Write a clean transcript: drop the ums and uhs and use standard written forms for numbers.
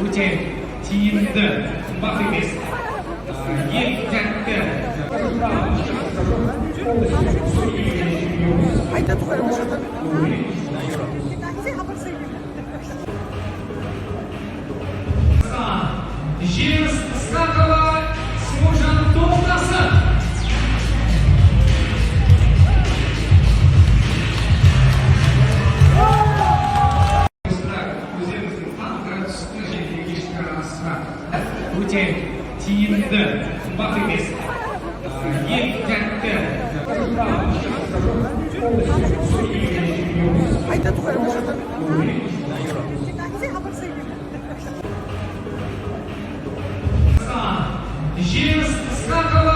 Өте тиімді, қымбат емес. Ең тәтті. Жеңіс Ысқақова, Сможан Тоқтасын. Өздеріңіздің таңғы, түскі және кешкі асқа өте тиімді, қымбат емес. Ең тәтті. Жеңіс Ысқақова.